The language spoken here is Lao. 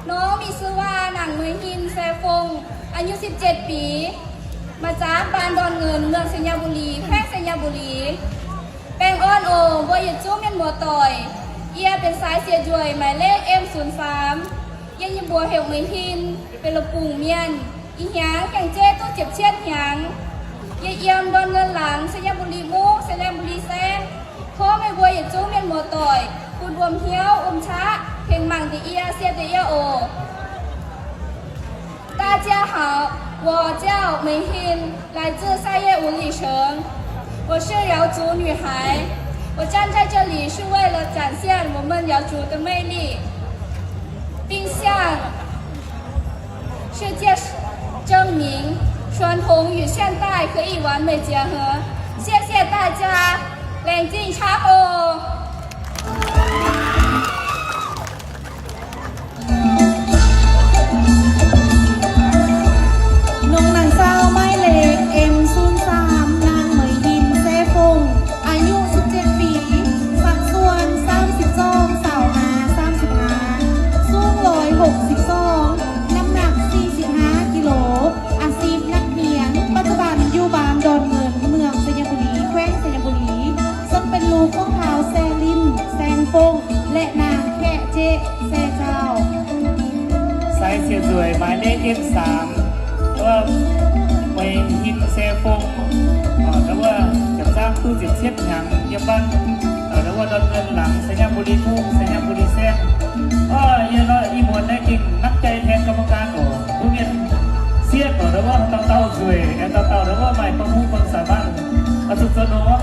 ນ້ອງມີຊື່ວ່າ ນາງ ເໝີຍຮິນ ແຊຟົງ ອາຍຸສິບເຈັດປີ ມາຈາກບ້ານດອນເງິນ ເມືອງໄຊຍະບູລີ ແຂວງໄຊຍະບູລີ. ແປ້ງອ່ອນໂອ ບົວຢາຈູ້ມຽນມົວຕອຍ ເອື້ອຍເປັນຊາຍເຊຍຈວຍ ໝາຍເລກ ເອັມສູນສາມ ເອື້ອຍຍັງບົວເຫັວເໝີຍຮິນ ເປັນລະປຸງມ້ຽນ ອີຫຍັງຫຍັງເຈ້ຕູ້ເຈັບຊຽດຫຍັງ ເອື້ອຍອ່ຽມດອນເງິນຫຼັງ ໄຊຍະບູລີມຸ້ງ ໄຊຍະບູລີແຊງ ພໍ່ແມ່ບົວຢາຈູ້ມຽນມົວຕອຍ ປູດອວມຫ້ຽວ ອມຊະ ເພັງມັງເຕເອື້ອ ເຊຍເຕເອື້ອໂອ. 大家好，我叫梅欣，来自三月五里城。我是瑶族女孩，我站在这里是为了展现我们瑶族的魅力，并向世界证明传统与现代可以完美结合。谢谢大家，冷静插播。 ນ້ອງນາງສາວໝາຍເລກ ເອັມສູນສາມ ນາງ ເໝີຍຮິນ ແຊຟົງ ອາຍຸສິບເຈັດປີ ສັດສ່ວນ ສາມສິບສອງ ຊາວຫ້າ ສາມສິບຫ້າ ສູງ ຮ້ອຍຫົກສິບສອງ ນ້ຳໜັກ ສີ່ສິບຫ້າກິໂລ ອາຊີບນັກຮຽນ ປັດຈຸບັນຢູ່ບ້ານດອນເງິນ ເມືອງໄຊຍະບູລີ ແຂວງໄຊຍະບູລີ ເຊິ່ງເປັນລູກຂອງທ້າວແຊລິນ ແຊງຟົງ ແລະ ນາງແຄະເຈະແຊເຈົ້າ. ສາຍເຊຍຈວຍ ໝາຍເລກ ເອັມສາມ ຫຼືວ່າ ເໝີຍຮິນ ແຊຟົງ ຫຼືວ່າຈະສ້າງຕູ້ເຈັບຊຽດຫຍັງ ເຢັບບັນ ເອີ ຫຼືວ່າດອນເງິນຫຼັງ ໄຊຍະບູລີມຸ້ງ ໄຊຍະບູລີແຊງ ເອີ ຢ່າງນ້ອຍອີ່ມວນໄດ້ເກັ່ງ ໜັກໃຈແທນກຳມະການບໍ ບໍ່ແມ່ນຊຽດບໍ ຫຼືວ່າເຕົ້າເຕົ້າຈວຍ ເຕົ້າເຕົ້າ ຫຼືວ່າໝາຍຄວາມຮູ້ຄວາມສາມາດ ອາ ສຸດຍອດເນາະ